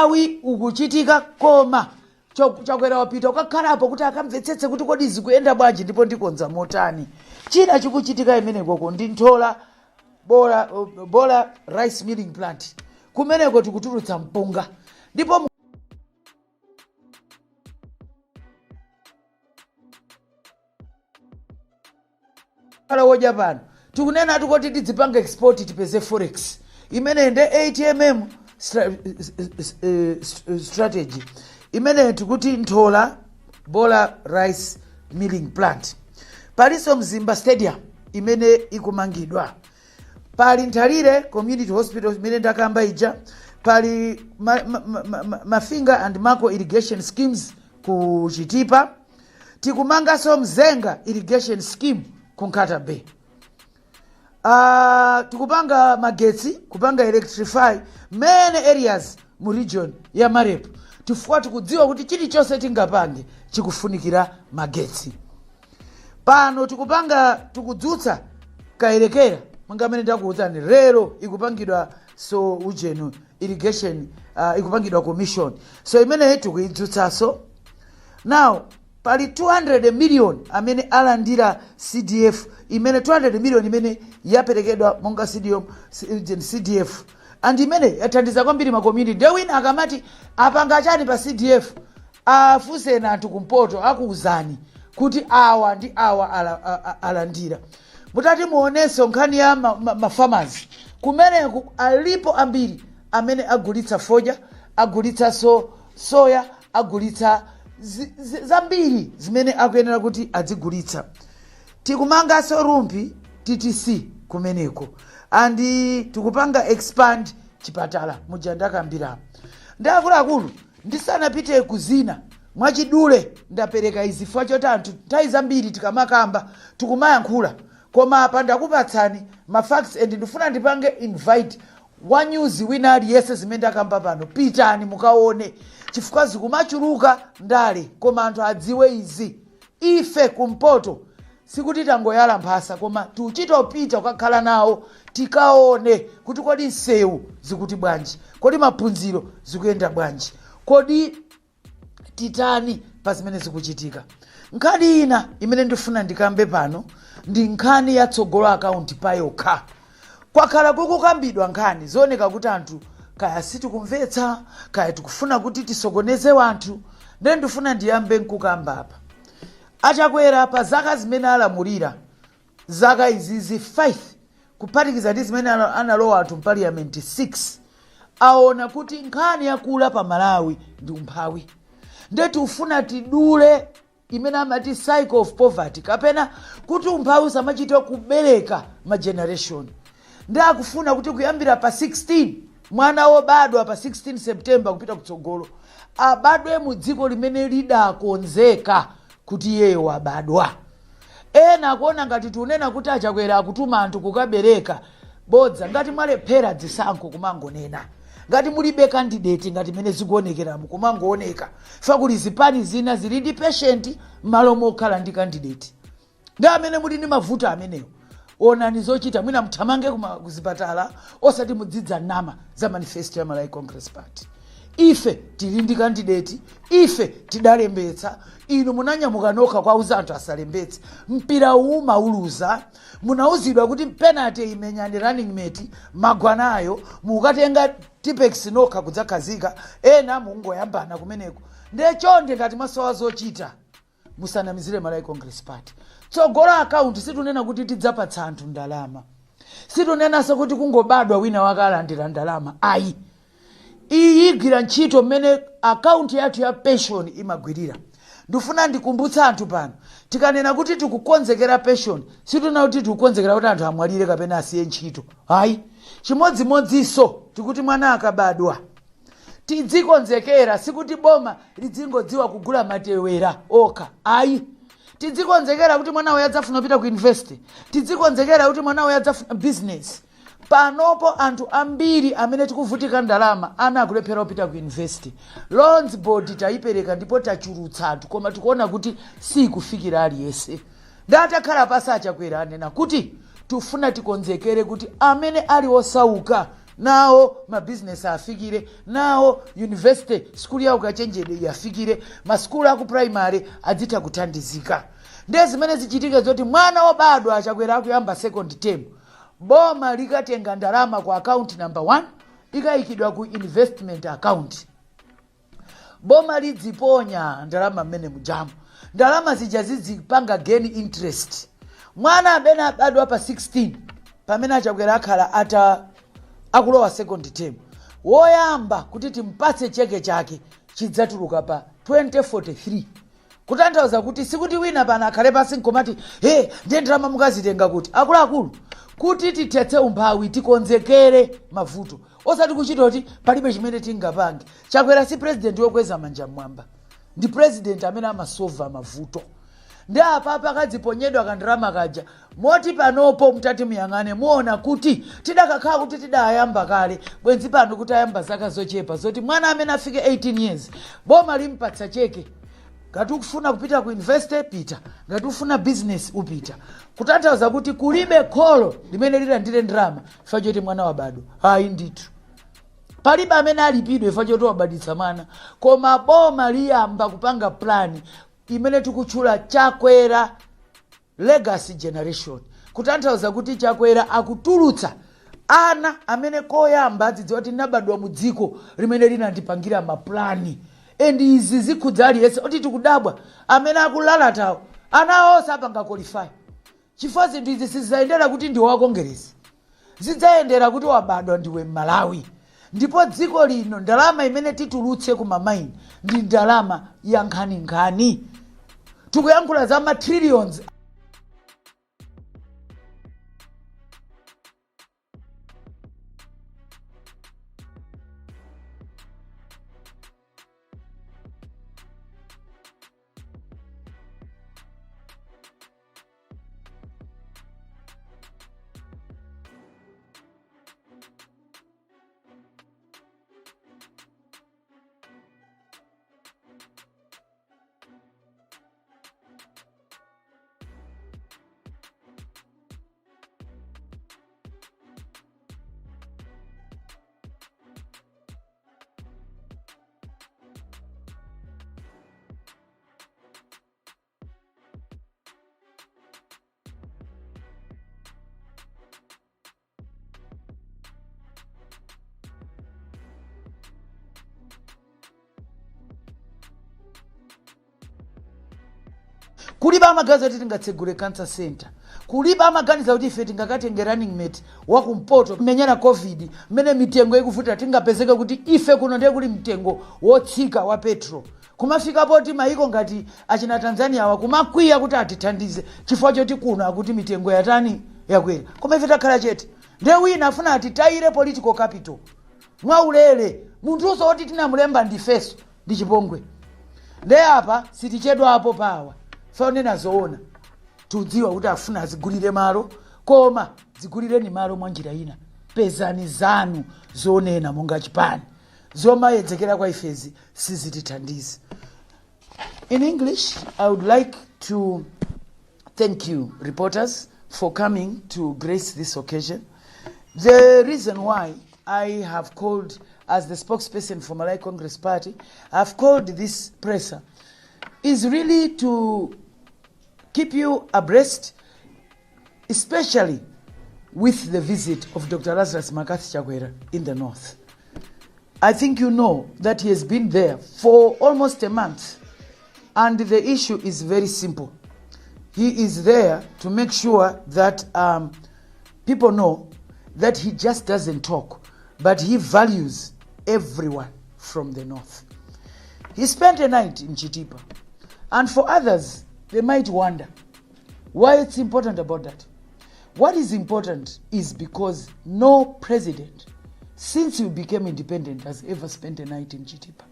Umphawi ukuchitika, koma Chakwera wapita kukakhalapo kuti akamvetsetse kuti kodi zikuyenda bwanji ndipo ndikonza motani. China chikuchitika imenekoko ndi Nthola Bola Rice Milling Plant. Kumeneko tikutulutsa mpunga ndipo khala wodya pano tikunena tikoti tidzipanga export, tipeze forex. Imene nde ATMM strategy imene tikuti Nthola Bola Rice Milling Plant. Palinso Mzimba Stadium imene ikumangidwa, pali Nthalire Community Hospital imene ndakamba ija, pali Mafinga and Mako irrigation schemes ku Chitipa, tikumanganso Mzenga Irrigation Scheme ku Nkhata Bay. Tikupanga magetsi, kupanga electrify many areas mu region ya Marep, chifukwa tikudziwa kuti chilichonse tingapange chikufunikira magetsi. Pano tikudzutsa Kayelekera, monga amene ndakuwuzani lero ikupangidwa so ujenu irrigation, ikupangidwa commission, so imeneyi tikuidzutsanso. Now pali 200 million amene alandira CDF, imene 200 million imene yaperekedwa monga CDF, CDF and imene yathandiza kwambiri ma community. Ndiye wina akamati apanga chani pa CDF, afunseni anthu kumpoto, akuwuzani kuti awa ndi awa alandira. Mutati muonenso nkhani ya ma farmers kumeneku, alipo ambiri amene agulitsa fodya, agulitsanso soya, agulitsa zambiri zimene akuyenera kuti adzigulitsa. Tikumanganso Rumphi TTC kumeneko and tikupanga expand chipatala muja ndakambiramo. Ndi akuluakulu, ndisanapite kuzina, mwachidule ndapereka izi chifukwa choti anthu nthawi zambiri tikamakamba tikumayankhula, koma apa ndakupatsani ma facts and ndifuna ndipange invite wa news wina aliyense. Zimene ndakamba pano, pitani mukaone, chifukwa zikumachuluka ndale, koma anthu adziwe izi. Ife kumpoto sikuti tangoyala mphasa, koma tichitopita kukakhala nawo, tikaone kuti kodi nsewu zikuti bwanji, kodi maphunziro zikuyenda bwanji, kodi titani pa zimene zikuchitika. Nkhani ina imene ndifuna ndikambe pano ndi nkhani ya Tsogolo Akaunti payokha. Kwakhala kukukambidwa nkhani zooneka kuti anthu kaya sitikumvetsa, kaya tikufuna kuti tisokoneze wanthu. Ndiye ndifuna ndiyambe nkukamba apa. Achakwera pa zaka zimene alamulira, zaka izizi 5 kuphatikiza ndi zimene analowa anthu mpaliyamenti 6, aona kuti nkhani yakula pa Malawi ndi umphawi. Ndiye tikufuna tidule imene amati cycle of poverty, kapena kuti umphawi usamachite kubereka ma generation. Ndi akufuna kuti kuyambira pa 16, mwana wobadwa pa 16 September kupita kutsogolo, abadwe mu dziko limene lidakonzeka kuti iyeyo wabadwa. Ena akuona ngati tiunena kuti Achakwera akutuma anthu kukabereka. Bodza. Ngati mwalephera dzisankho, kumangonena ngati mulibe candidate, ngati mene zikuonekeramo, kumangooneka fa kuli zipani zina zili ndi patient m'malo mokhala ndi candidate. Ndi amene muli ndi mavuto amenewo, onani zochita, mwina muthamange kuzipatala, osati mudzidza nama za manifesto ya Malawi Congress Party. Ife tili ndi candidate, ife tidalembetsa. Inu munanyamuka nokha kwauza anthu asalembetse. Mpira uwu mauluza, munauzidwa kuti penalty imenyani running mate, magwanayo mukatenga Tipex nokha kudzakhazika, ena mungoyambana kumeneko. Ndiye chonde, ngati mwasowa zochita, musanamizire Malawi Congress Party. Tsogolo Akaunti situnena kuti tidzapatsa anthu ndalama, situnenanso kuti kungobadwa wina wakalandira ndalama, ayi. Iyi igwira ntchito mmene akaunti yathu ya pension imagwirira. Ndifuna ndikumbutsa anthu pano, tikanena kuti tikukonzekera pension, situnena kuti tikukonzekera kuti anthu amwalire kapena asiye ntchito, ayi. Chimodzimodzinso tikuti mwana akabadwa tidzikonzekera, sikuti boma lidzingodziwa kugula matewera okha, ayi. Tidzikonzekera kuti mwana uyo adzafuna kupita ku university, tidzikonzekera kuti mwana uyo adzafuna business. Panopo anthu ambiri amene tikuvutika ndalama, ana akulephera kupita ku university. Loans Board tayipereka ndipo tachulutsa anthu, koma tikuona kuti sikufikira aliyense. Ndi atakhala pasi Achakwera anena kuti tifuna tikonzekere kuti amene ali osauka Nawo mabizinesi afikire, nawo university, skulu ya ukachenjede yafikire, maskulu aku primary adzitha kuthandizika. Ndiye zimene zichitike zoti mwana wobadwa Achakwera akuyamba second term, boma likatenga ndalama ku account number 1, ikayikidwa ku investment account. Boma lidziponya ndalama mmene mujamo, ndalama zija zidzipanga gain interest. Mwana amene abadwa pa 16, pamene Achakwera akhala ata akulowa second term, woyamba kuti timpatse cheke chake chidzatuluka pa 2043. Kutanthauza kuti sikuti wina pano akhale pasi nkomati, "He, ndiye ndalama mukazitenga kuti?" Akuluakulu, kuti tithetse umphawi, tikonzekere mavuto, osati kuchita kuti palibe chimene tingapange. Chakwera si president wokweza manja mmwamba, ndi president amene amasova mavuto. Ndi apapa akadziponyedwa kandalama kaja, moti panopo mutati muyang'ane, muona kuti tidakakhala kuti tidayamba kale, bwenzi pano kuti ayamba zaka zochepa, zoti mwana amene afike 18 years, boma limpatsa cheke. Ngati ukufuna kupita ku university, pita. Ngati ufuna business, upita. Kutanthauza kuti kulibe kholo limene lilandire ndalama chifukwa choti mwana wabadwa, ayi ndithu. Palibe amene alipidwe chifukwa choti wabadwitsa mwana, koma boma liyamba kupanga plan imene tikutchula Chakwera Legacy Generation. Kutanthauza kuti Chakwera akutulutsa ana amene koyamba adzidziwa kuti nabadwa mu dziko limene linandipangira maplani, and izi zikhudza aliyense. Oti tikudabwa amene akulalatawo, ana onse apanga qualify, chifukwa zinthu izi sizidzayendera kuti ndiwe wakongeresi, zidzayendera kuti wabadwa ndiwe Mmalawi. Ndipo dziko lino, ndalama imene titulutse ku mamaini ndi ndalama ya nkhaninkhani. Tikuyankhula za ma trillions. Kulibe amaganiza kuti tingatsegule cancer center, kulibe amaganiza kuti ife tingakatenge running mate wakumpoto menyera COVID mmene mitengo ikuvuta, tingapezeke kuti ife kuno ndiye kuli mtengo wotsika wa petrol, kumafika poti maiko ngati achina Tanzania awa kumakwiya kuti atithandize chifukwa choti kuno akuti mitengo yatani, yakwera, koma ife takhala chete. Ndiye wina afuna atitayire political capital mwaulere, munthuso woti tinamulemba ndifeso, ndi chipongwe. Ndiye apa sitichedwapo pawa faonena zoona. Tudziwa kuti afuna azigulire malo, koma dzigulireni malo mwa njira ina, pezani zanu zonena monga chipani. Zomayedzekera kwa ifezi sizitithandizi. In English, I would like to thank you, reporters, for coming to grace this occasion. The reason why I have called, as the spokesperson for Malawi Congress Party, I've called this presser is really to keep you abreast, especially with the visit of Dr. Lazarus McCarthy Chakwera in the north. I think you know that he has been there for almost a month, and the issue is very simple. He is there to make sure that people know that he just doesn't talk, but he values everyone from the north. He spent a night in Chitipa, and for others, they might wonder why it's important about that. What is important is because no president since we became independent has ever spent a night in Chitipa.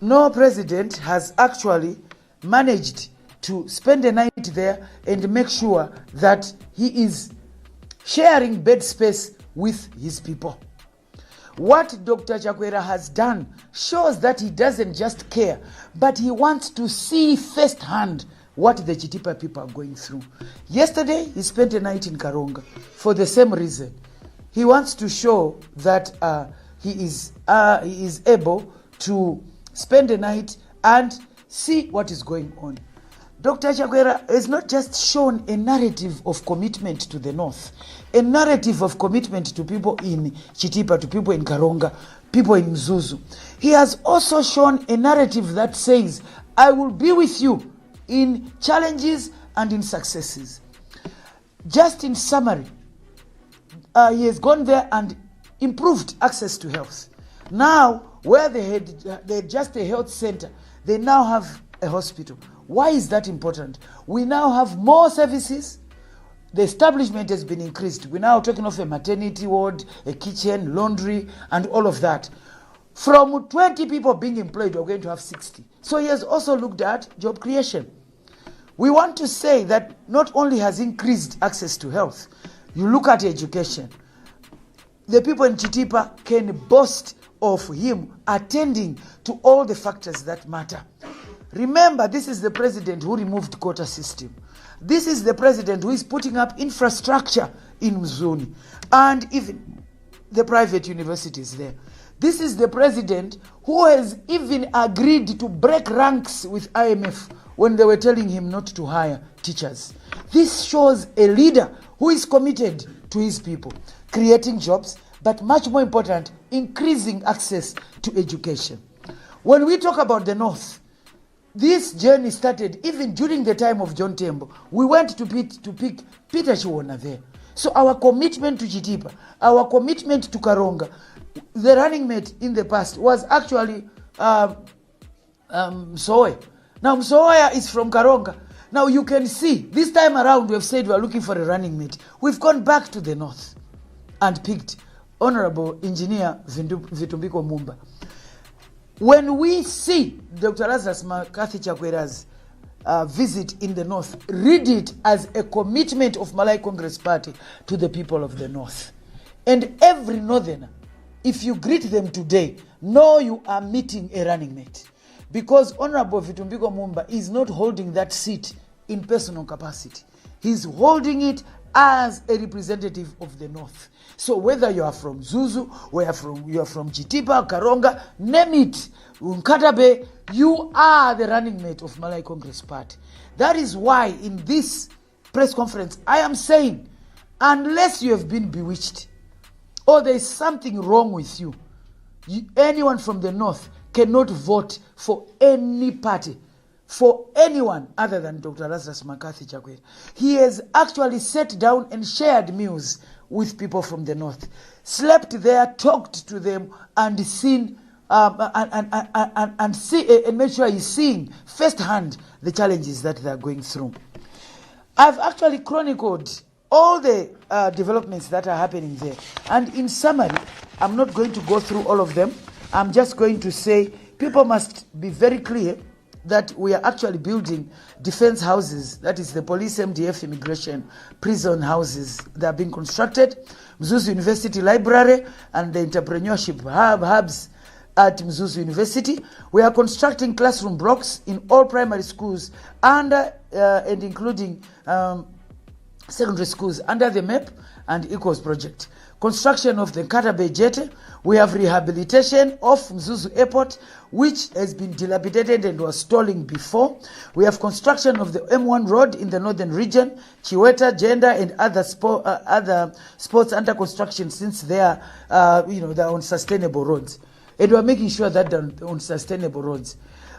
No president has actually managed to spend a night there and make sure that he is sharing bed space with his people. What Dr. Chakwera has done shows that he doesn't just care, but he wants to see firsthand what the Chitipa people are going through. Yesterday, he spent a night in Karonga for the same reason. He wants to show that he is able to spend a night and see what is going on. Dr. Chakwera has not just shown a narrative of commitment to the North, a narrative of commitment to people in Chitipa, to people in Karonga, people in Mzuzu. He has also shown a narrative that says, "I will be with you in challenges and in successes." Just in summary, he has gone there and improved access to health. Now, where they had just a health center, they now have a hospital. Why is that important? We now have more services. The establishment has been increased. We're now talking of a maternity ward, a kitchen, laundry, and all of that. From 20 people being employed, we're going to have 60. So he has also looked at job creation. We want to say that not only has increased access to health, you look at education. The people in Chitipa can boast of him attending to all the factors that matter. Remember, this is the president who removed quota system. This is the president who is putting up infrastructure in Mzuni and even the private universities there. This is the president who has even agreed to break ranks with IMF when they were telling him not to hire teachers. This shows a leader who is committed to his people, creating jobs, but much more important, increasing access to education. When we talk about the North, this journey started even during the time of John Tembo. We went to pick Peter Chiwona there. So our commitment to Chitipa, our commitment to Karonga, the running mate in the past was actually Msowoya. Now Msowoya is from Karonga. Now you can see, this time around we have said we are looking for a running mate. We've gone back to the north and picked Honorable Engineer Vitumbiko Mumba. When we see Dr. Lazarus McCarthy Chakwera's visit in the north, read it as a commitment of Malawi Congress Party to the people of the north. And every northerner, if you greet them today, know you are meeting a running mate. Because Honorable Vitumbiko Mumba is not holding that seat in personal capacity. He's holding it as a representative of the north. So whether you are from Mzuzu, whether you are from Chitipa, Karonga, name it, Nkhata Bay, you are the running mate of Malawi Congress Party. That is why in this press conference, I am saying, unless you have been bewitched or there is something wrong with you, anyone from the north cannot vote for any party, for anyone other than Dr. Lazarus McCarthy Chakwera. He has actually sat down and shared meals with people from the north, slept there, talked to them, and seen and see and made sure he's seeing firsthand the challenges that they are going through. I've actually chronicled all the developments that are happening there. And in summary, I'm not going to go through all of them. I'm just going to say people must be very clear that we are actually building defense houses, that is the police, MDF, immigration, prison houses that are being constructed, Mzuzu University Library and the entrepreneurship hubs at Mzuzu University. We are constructing classroom blocks in all primary schools under and including secondary schools under the MEP and ECOS project. Construction of the Nkhata Bay Jetty. We have rehabilitation of Mzuzu Airport, which has been dilapidated and was stalling before. We have construction of the M1 road in the northern region, Chiweta, Jenda, and other spots under construction since they are on sustainable roads. And we are making sure that they're on sustainable roads.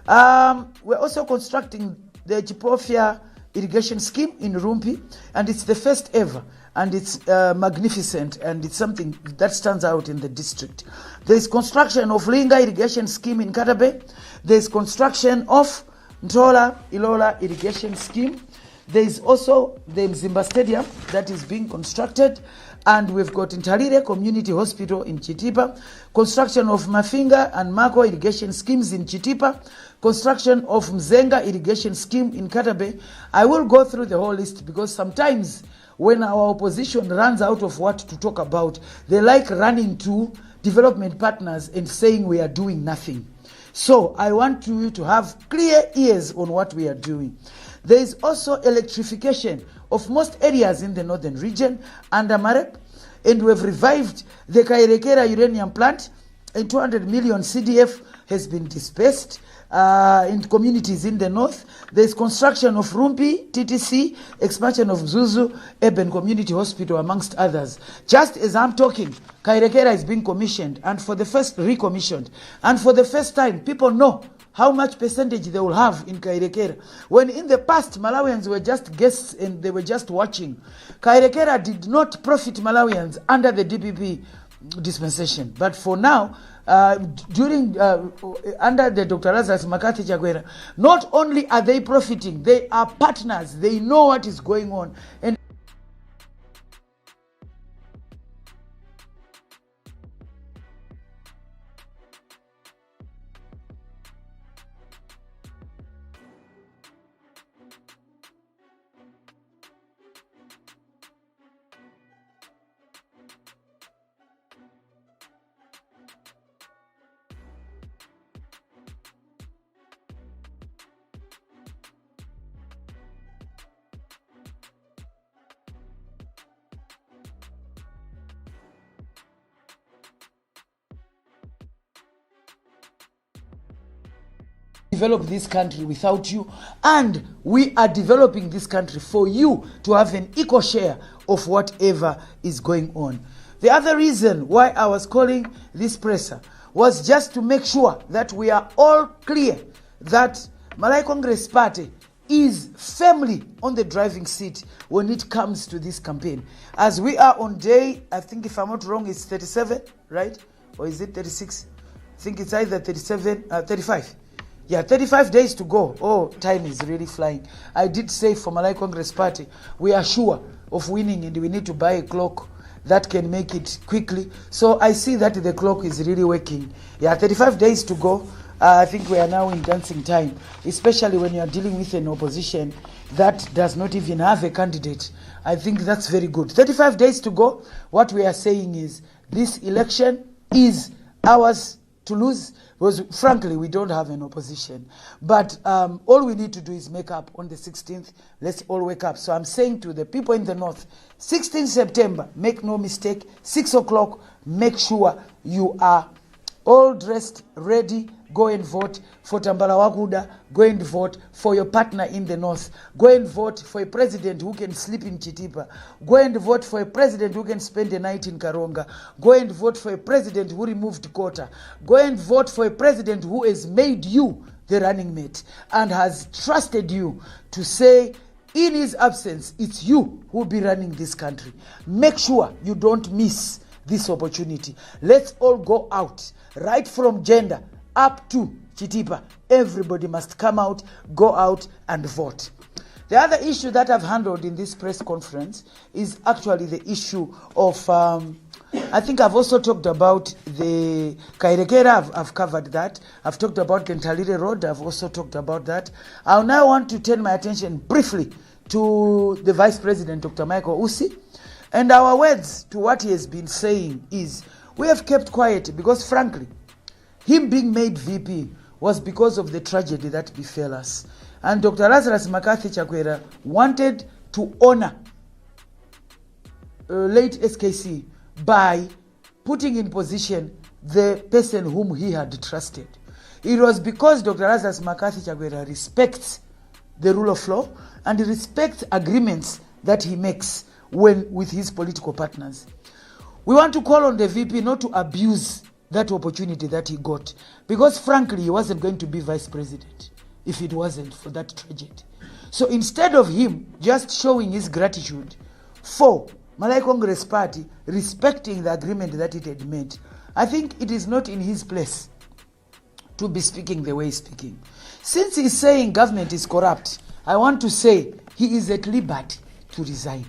We're also constructing the Chipofya irrigation scheme in Rumphi, and it's the first ever, and it's magnificent, and it's something that stands out in the district. There is construction of Linga irrigation scheme in Nkhata Bay. There is construction of Ntola Ilola irrigation scheme. There is also the Mzimba Stadium that is being constructed, and we've got Nthalire Community Hospital in Chitipa, construction of Mafinga and Mako irrigation schemes in Chitipa, construction of Mzenga irrigation scheme in Nkhata Bay. I will go through the whole list because sometimes when our opposition runs out of what to talk about, they like running to development partners and saying we are doing nothing. So I want you to have clear ears on what we are doing. There is also electrification of most areas in the northern region under MAREP, and we have revived the Kayelekera uranium plant, and 200 million CDF has been dispersed in communities in the north. There is construction of Rumpi, TTC, expansion of Mzuzu Urban Community Hospital, amongst others. Just as I'm talking, Kayelekera is being commissioned, and for the first recommissioned. And for the first time, people know how much percentage they will have in Kayelekera. When in the past, Malawians were just guests and they were just watching. Kayelekera did not profit Malawians under the DPP dispensation. But for now, during under the Dr. Lazarus McCarthy Chakwera, not only are they profiting, they are partners. They know what is going on. And develop this country without you, and we are developing this country for you to have an equal share of whatever is going on. The other reason why I was calling this presser was just to make sure that we are all clear that Malawi Congress Party is firmly on the driving seat when it comes to this campaign. As we are on day, I think if I'm not wrong, it's 37, right? Or is it 36? I think it's either 37, 35. Yeah, 35 days to go. Oh, time is really flying. I did say for Malawi Congress Party, we are sure of winning and we need to buy a clock that can make it quickly. So I see that the clock is really working. Yeah, 35 days to go. I think we are now in dancing time, especially when you are dealing with an opposition that does not even have a candidate. I think that's very good. 35 days to go. What we are saying is this election is ours to lose, because frankly we don't have an opposition. But all we need to do is make up on the 16th. Let's all wake up. So I'm saying to the people in the north, 16th September, make no mistake, 6 o'clock, make sure you are all dressed, ready. Go and vote for Tambala Wakuda. Go and vote for your partner in the north. Go and vote for a president who can sleep in Chitipa. Go and vote for a president who can spend a night in Karonga. Go and vote for a president who removed quota. Go and vote for a president who has made you the running mate and has trusted you to say, in his absence, it's you who will be running this country. Make sure you don't miss this opportunity. Let's all go out, right from gender up to Chitipa. Everybody must come out, go out and vote. The other issue that I've handled in this press conference is actually the issue of, I think I've also talked about the Kayelekera, I've covered that. I've talked about the Nthalire Road, I've also talked about that. I now want to turn my attention briefly to the Vice President, Dr. Michael Usi. And our words to what he has been saying is, we have kept quiet because frankly, him being made VP was because of the tragedy that befell us. And Dr. Lazarus McCarthy Chakwera wanted to honor late SKC by putting in position the person whom he had trusted. It was because Dr. Lazarus McCarthy Chakwera respects the rule of law and respects agreements that he makes when with his political partners. We want to call on the VP not to abuse that opportunity that he got, because frankly he wasn't going to be vice president if it wasn't for that tragedy. So instead of him just showing his gratitude for Malawi Congress Party respecting the agreement that it had made, I think it is not in his place to be speaking the way he's speaking. Since he's saying government is corrupt, I want to say he is at liberty to resign.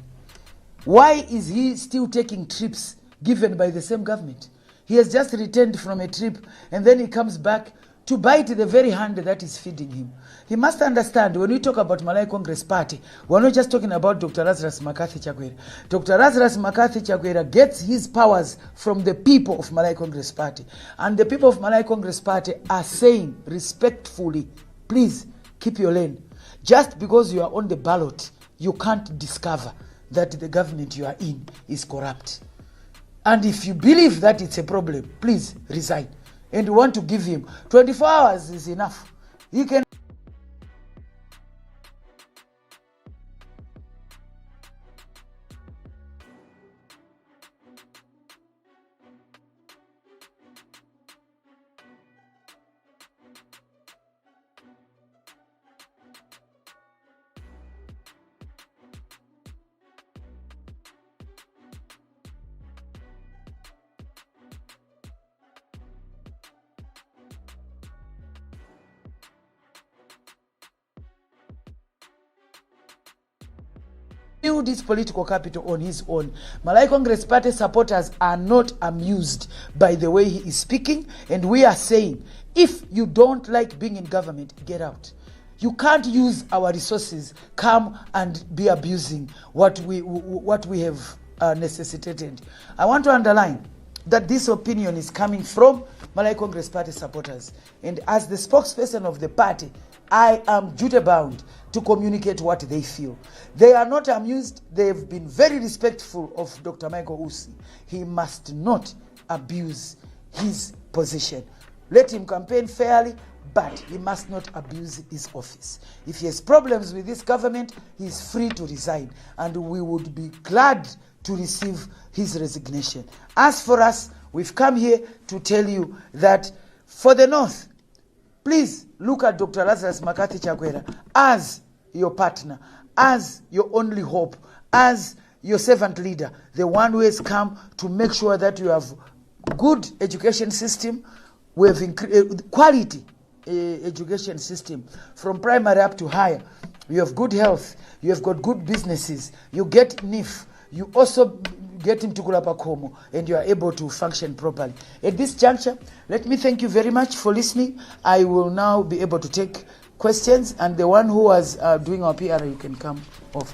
Why is he still taking trips given by the same government? He has just returned from a trip and then he comes back to bite the very hand that is feeding him. He must understand, when we talk about Malawi Congress Party, we're not just talking about Dr. Lazarus McCarthy Chakwera. Dr. Lazarus McCarthy Chakwera gets his powers from the people of Malawi Congress Party. And the people of Malawi Congress Party are saying respectfully, please keep your lane. Just because you are on the ballot, you can't discover that the government you are in is corrupt. And if you believe that it's a problem, please resign. And we want to give him 24 hours is enough. He can build his political capital on his own. Malawi Congress Party supporters are not amused by the way he is speaking, and we are saying, if you don't like being in government, get out. You can't use our resources, come and be abusing what we have necessitated. I want to underline that this opinion is coming from Malawi Congress Party supporters. And as the spokesperson of the party, I am duty bound to communicate what they feel. They are not amused. They've been very respectful of Dr. Michael Usi. He must not abuse his position. Let him campaign fairly, but he must not abuse his office. If he has problems with this government, he is free to resign, and we would be glad to receive his resignation. As for us, we've come here to tell you that for the North, please look at Dr. Lazarus McCarthy Chakwera as your partner, as your only hope, as your servant leader, the one who has come to make sure that you have good education system, we have quality education system from primary up to higher. You have good health, you have got good businesses, you get NEEF, you also get Mtukula Pakhomo, and you are able to function properly. At this juncture, let me thank you very much for listening. I will now be able to take questions, and the one who was doing our PR, you can come over.